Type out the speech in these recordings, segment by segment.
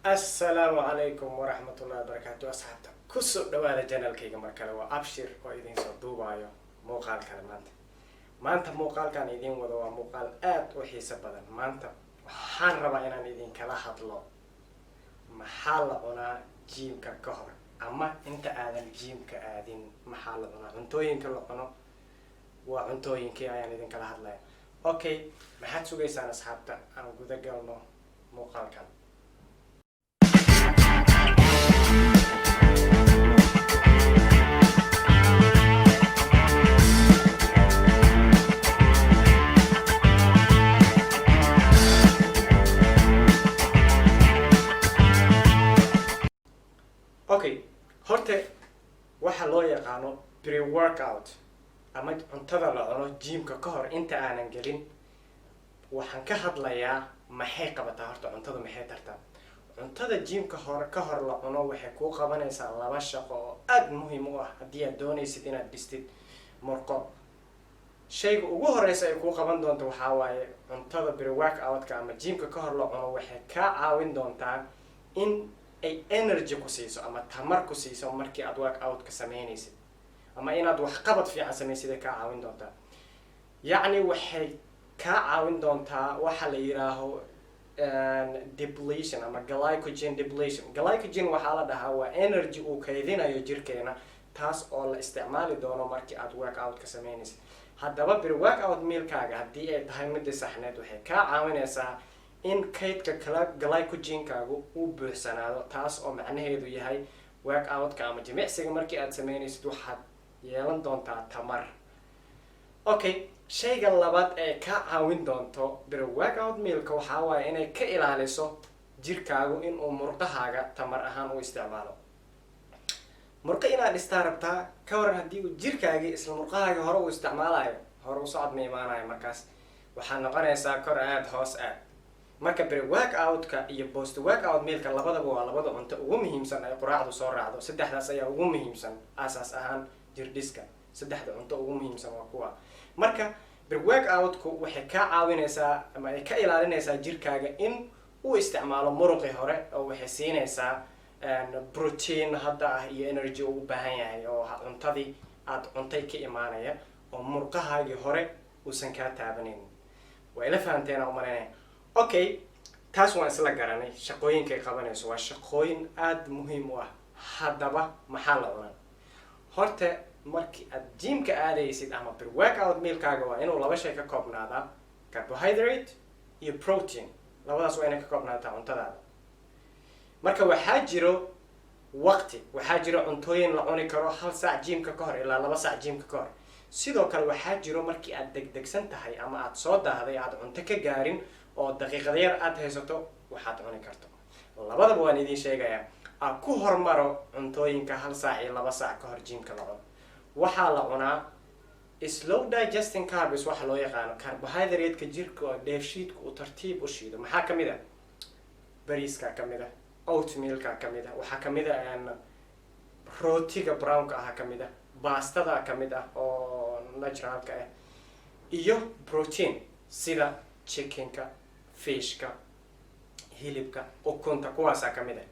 Assalaamu calaykum waraxmatullahi wabarakaatu. Asxaabta, kusoo dhawaada channelkayga mar kale. Waa Abshir oo idiin soo duubaayo muuqaal kale maanta. Maanta muuqaalkan idiin wado waa muuqaal aada u xiiso badan. Maanta waxaan rabaa inaan idinkala hadlo maxaa la cunaa gymka ka hor ama inta aadan gymka aadin. Maxaa la cunaa? Cuntooyinka la cuno waa cuntooyinkii ayaan idinkala hadlaya. Okay, maxaad sugaysaan, asxaabta? Aan guda galno muuqaalkan. Okay, horta waxa loo yaqaano pre workout ama cuntada la cuno gymka ka hor inta aanan gelin, waxaan ka hadlayaa maxay qabataa. Horta cuntada maxay tartaa? Cuntada gymka hor ka hor la cuno waxay kuu qabanaysaa laba shaqo oo aada muhiim u ah haddii aad doonaysid inaad dhistid murqo. Shayga ugu horeysa ay kuu qaban doonto waxaa waaye, cuntada pre workoutka ama gymka ka hor la cuno waxay kaa caawin doontaa in ay energy ku siiso ama tamar ku siiso markii aad workoutka sameynaysid ama inaad waxqabad fiican samaysid ay kaa caawin doontaa. Yacni waxay kaa caawin doontaa waxa la yidhaaho depletion ama glycogen depletion. Glycogen waxaa la dhahaa waa energy uu kaydinayo jirkeena, taas oo la isticmaali doono markii aad workoutka sameynaysid. Haddaba pre workout mealkaaga haddii ay tahay midii saxneed, waxay kaa caawinaysaa in kaydka glycogenkaagu uu buuxsanaado, taas oo macnaheedu yahay workoutka ama jimicsiga markii aad sameynaysid waxaad yeelan doontaa tamar. Okay, shayga labaad ee kaa caawin doonto pre workout mealka waxaa waaye inay ka ilaaliso jirkaagu inuu murqahaaga tamar ahaan u isticmaalo. Murqo inaad dhistaa rabtaa, ka waran haddii uu jirkaagii isla murqahaagii hore uu isticmaalayo? Hore u socod ma imaanayo. Markaas waxaad noqonaysaa kor aad, hoos aad. Marka pre workoutka iyo post workout mealka labadaba waa labada cunto ugu muhiimsan ay quraacdu soo raacdo. Saddexdaas ayaa ugu muhiimsan asaas ahaan jirdhiska. Saddexda cunto ugu muhiimsan waa kuwa. Marka pre workoutku waxay kaa caawinaysaa ama ay ka ilaalinaysaa jirkaaga in uu isticmaalo muruqii hore, oo waxay siinaysaa protein hadda ah iyo energy uu u baahan yahay oo cuntadii aada cuntay ka imaanaya, oo murqahaagii hore uusan kaa taabanayn. Waa ila fahanteen umalaynaya. Okay, taas waan isla garanay. Shaqooyinkay qabanayso waa shaqooyin aada muhiim u ah. Haddaba maxaa la cunaa? Horta markii aad gymka aadaysid ama pre workout mealkaaga waa inuu laba shay ka koobnaadaa: carbohydrate iyo protein. Labadaas waa inay ka koobnaataa cuntadaada. Marka waxaa jiro waqti, waxaa jiro cuntooyin la cuni karo hal saac gymka ka hor ilaa 2 saac gymka ka hor. Sidoo kale waxaa jiro markii aad degdegsan tahay ama aad soo daahday, aad cunto ka gaarin oo daqiiqada yar aad haysato, waxaad cuni karto. Labadaba waan idiin sheegayaa. Aan ku hormaro cuntooyinka hal saac iyo 2 saac ka hor gymka la cuno. Waxaa la cunaa slow digesting carbs, waxa loo yaqaano carbohydrate-ka jirka oo dheefshiidka uu tartiib u shiido. Maxaa kamid ah? Bariiska kamid ah, oatmealka kamid ah, waxaa kamid ah rootiga brownka ah kamid ah, baastada kamid ah oo naturalka ah, iyo protein sida chickenka, fishka, hilibka, ukunta. Kuwaasaa kamid ah.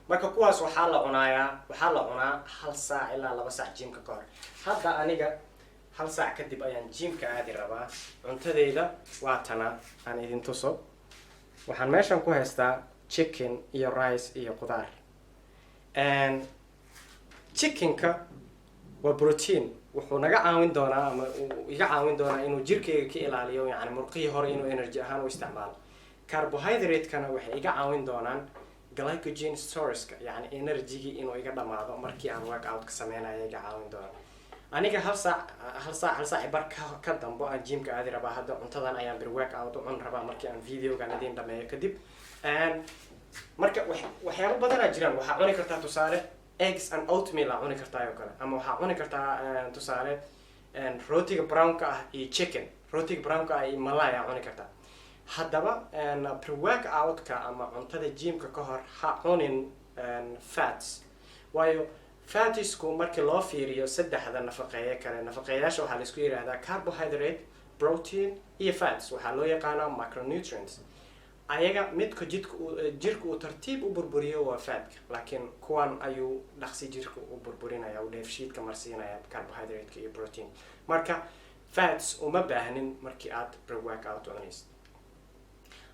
Marka kuwaas waxaa la cunaayaa, waxaa la cunaa hal saac ilaa 2 saac gymka ka hor. Hadda aniga hal saac kadib ayaan gymka aadi rabaa. Cuntadeyda waa tana, aan idin tuso. Waxaan meeshan ku haystaa chicken iyo rice iyo qudaar. Chickenka waa protein, wuxuu naga caawin doonaa ama uu iga caawin doonaa inuu jirkayga ka ilaaliyo, yani murqihii hore inuu energy ahaan u isticmaalo. Carbohydrate-kana waxay iga caawin doonaan glycogen storeska, yani energygii inuu iga dhamaado markii aan workout ka sameynayo iga caawin doonaan. Aniga hal saac, hal saac, hal saac bar ka dambo aan gymka aadi rabaa. Hadda cuntadan ayaan pre workout u cun rabaa markii aan videogan idiin dhameeyo kadib. Marka waxyaabo badanaa jiraan. Waxaa cuni kartaa, tusaale, eggs and oatmeal aa cuni kartaa oo kale, ama waxaa cuni kartaa, tusaale, rootiga brownka ah iyo chicken, rootiga brownka ah iyo malay aa cuni kartaa. Haddaba pre workoutka ama cuntada gymka ka hor ha cunin fats, waayo fatsku markii loo fiiriyo saddexda nafaqeeye kale, nafaqeeyaasha waxaa laisku yihahdaa carbohydrate, protein iyo fats, waxaa loo yaqaanaa macronutrients. Ayaga midka jidka jirka uu tartiib u burburiyo waa fatka, laakiin kuwan ayuu dhaqsi jirka u burburinaya, uu dheefshiidka marsiinaya carbohydrate iyo protein. Marka fats uma baahnin markii aad pre-workout cunaysid.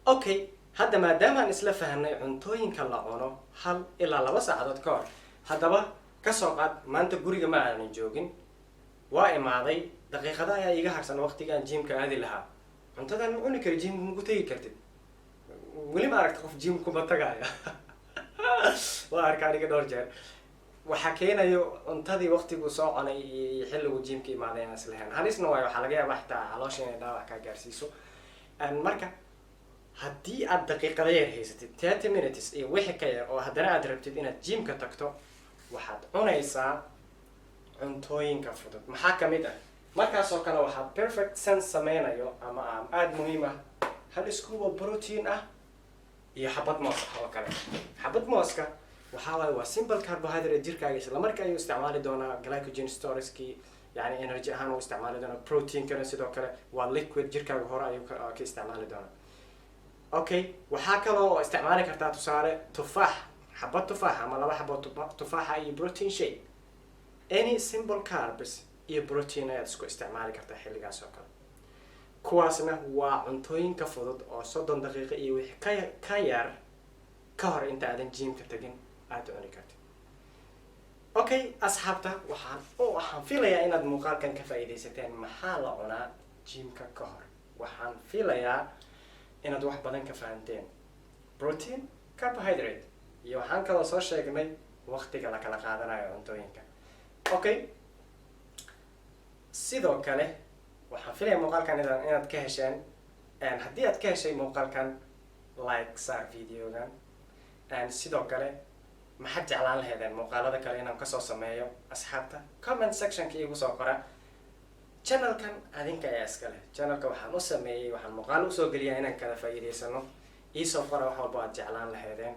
Okay, hadda maadaamaan isla fahnay cuntooyinka la cuno 1 ilaa 2 saacadood ka hor, haddaba kasoo qaad maanta guriga ma aanan joogin, waa imaaday, daqiiqada ayaa iiga harsan waqtigaan gymka aadi lahaa. Cuntadan ma cuni kari, gymka maku tegi kartid. Weli ma aragta qof gym kuma tagaaya? Waa arka aniga dhowr jeer. Waxaa keenayo cuntadii waqtiguu soo cunay iyo xilliguu gymka imaaday aan islahayn. Halisna waayo, waxaa laga yaabaa xitaa caloosha inay dhaawac kaa gaarsiiso. Marka haddii aad daqiiqada yar haysatid, 30 minutes iyo wixii ka yar, oo haddana aad rabtid inaad gymka tagto, waxaad cunaysaa cuntooyinka fudud. Maxaa kamid ah markaas oo kale? Waxaa perfect sense sameynayo ama aada muhiim ah hal scoop oo protein ah iyo xabad moos ah oo kale. Xabad mooska waxaa waaye waa simple carbohydrate, jirkaaga isla marka ayuu isticmaali doonaa glycogen storeskii, yani energy ahaan uu isticmaali doonaa. Proteinkana sidoo kale waa liquid, jirkaaga hore ayuu ka isticmaali doonaa. Okay, waxaa kaloo isticmaali kartaa, tusaale, tufaax, xabad tufaax ama laba xabo tufaaxa iyo protein shake. Any simple carbs iyo protein ayaad isku isticmaali kartaa xilligaas oo kale. Kuwaasna waa cuntooyinka fudud oo 30 daqiiqo iyo wixii ka yar ka hor inta aadan gymka tagin aada cuni kartid. Okay, asxaabta, waxaan filayaa inaad muuqaalkan ka faa'iidaysateen. Maxaa la cunaa gymka ka hor? Waxaan filayaa inaad wax badan ka fahanteen protein, carbohydrate, iyo waxaan kaloo soo sheegnay waqtiga la kala qaadanayo cuntooyinka. Okay, sidoo kale waxaan filaya muuqaalkan inaad ka hesheen. Haddii aad ka heshay muuqaalkan, like saar videogan. Sidoo kale, maxaad jeclaan laheedeen muuqaalada kale inaan kasoo sameeyo? Asxaabta, comment sectionka iigu soo qora. Channelkan adinka ayaa iska leh. Channelka waxaan u sameeyey, waxaan muuqaal usoo geliyaa inaan kala faa'iidaysano. Iisoo qora wax walba aad jeclaan laheedeen.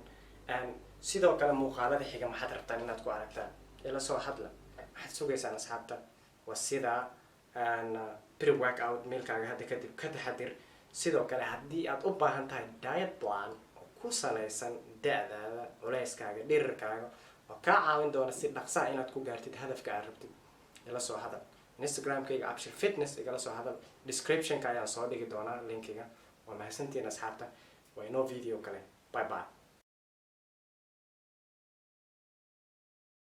Sidoo kale, muuqaalada xiga maxaad rabtaan inaad ku aragtaan? Ila soo hadla. Maxaad sugaysaan, asxaabta? Waa sidaa pre workout mealkaaga hadda kadib ka taxadir. Sidoo kale, haddii aad u baahan tahay diet plan oo ku salaysan da-daada, culeyskaaga, dhirirkaaga, oo kaa caawin doona si dhaqsaha inaad ku gaartid hadafka aad rabtid, ila soo hadal. Instagramkayga Abshir Fitness igala soo hadal. Descriptionka ayaan soo dhigi doonaa linkiga. Waa mahadsantihiin, asxaabta. Waa inoo video kale. Bye bye.